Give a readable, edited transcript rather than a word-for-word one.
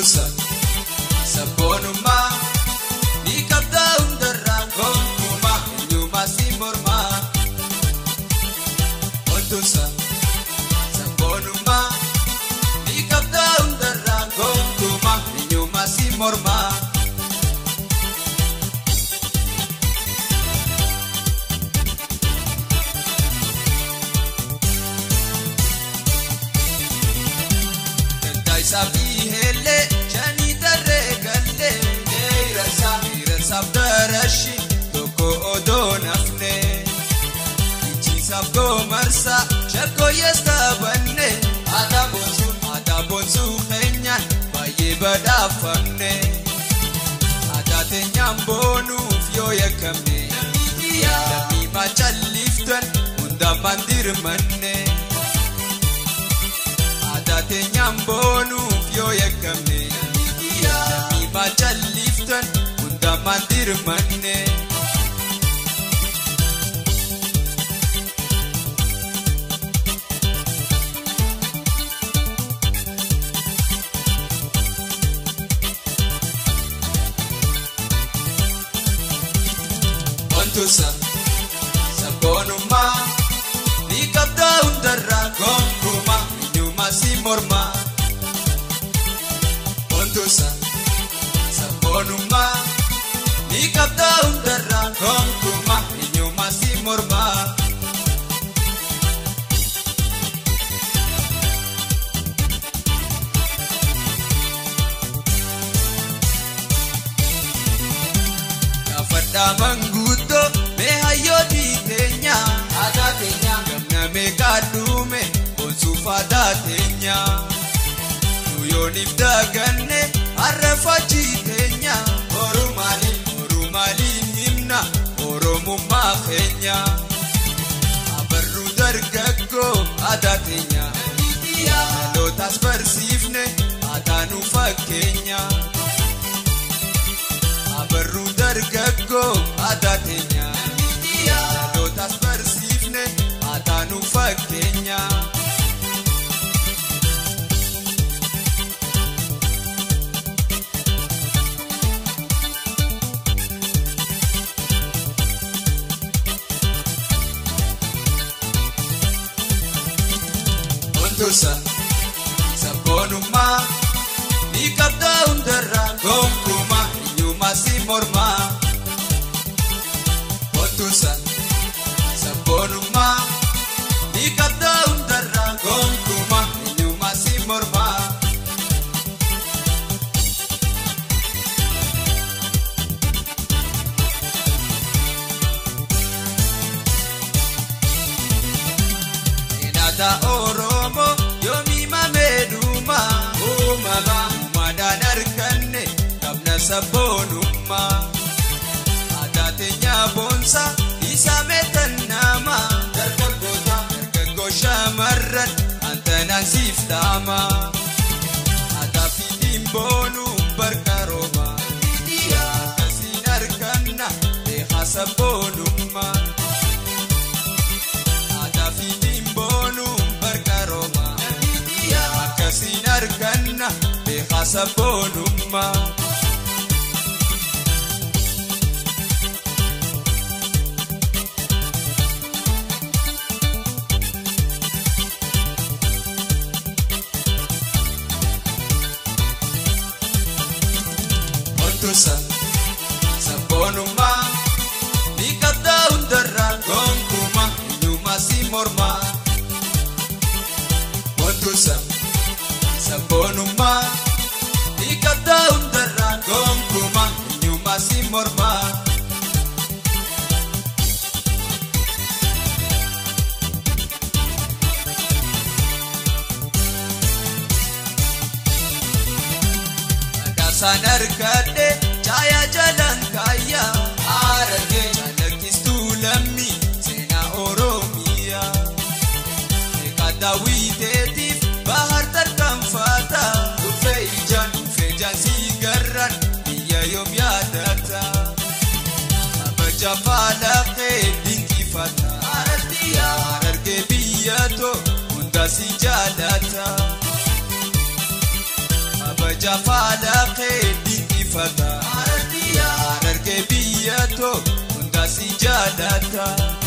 Ontusa sabboonummaa ni qabda hundarraa gonkumaa eenyummaa si mormaa. Ontusa sabboonummaa ni qabda hundarraa gonkumaa eenyummaa si mormaa. Sabi hele shani tarre galle deerasa deerasa darashi tokko odoo nafne ichisaaf goomarsa shakkooyyees taphanne aadaa boonsuu keenyaan baay'ee badhaafamne aadaa teenyaan boonuuf yoo yakkamne lammii maacalliftan hundaan maandirmanne. Aadaa teenyaan boonuuf yoo yakkamne lammii maacalliftan hundaan maandirmanne. Ontusa sabboonummaa ni qabda hundarraa gonkumaa eenyummaa si mormaa. Ontusa sabboonummaa ni qabda hundarraa gonkumaa eenyummaa si mormaa. Gaafadhaa manguuttoo mee hayyootii teenya aadaa teenya gamna meeqaa dhume boonsuuf aadaa teenya nuyooniif daganne har'a faajjii teenya boruu maaliin himna oromummaa keenya abarruu dargaggoo aadaa teenya dhalootaas barsiifne aadaa nu fakkeenya. Abarruu dargaggoo aadaa teenya dhalootaas barsiifne aadaa nu fakkeenya. Ontusa sabboonummaa ni qabda hundarraa gonkumaa eenyummaa si mormaa. Ontusa sabboonummaa ni qabda hundarraa gonkumaa eenyummaa si mormaa. Seenaataa Oromoo yoomii mameedhuma uumama uumaadhaan arganne qabna sabboonummaa. Aadaa teenya boonsaa isaa meetan nama dargaggoota dargaggoo shamarran antanaan siif dhaama. Aadaa fiidiin boonuun barqarooma akkasiin arganna beekaa sabboonummaa. Aadaa fiidiin boonuun barqarooma akkasiin arganna beekaa sabboonummaa. Ontusa sabboonummaa ni qabda hundarraa gonkumaa eenyummaa si mormaa. Ontusa sabboonummaa ni qabda hundarraa gonkumaa eenyummaa si mormaa. Dhagaasaan argadhe caayaa jalaan kaayyaa Harargee calaqqistuu lammii seenaa Oromiyaa. Meeqa daawwiteetiif bahar tarkaanfata dhufee ijaan si garraan biyya yoom yaadata. Kabaja faalaqee dinqifata Harargee biyya too hunda si jaalata. Kabaja faada kee dinqifata. Harargee biyya too hundaa si jaalata.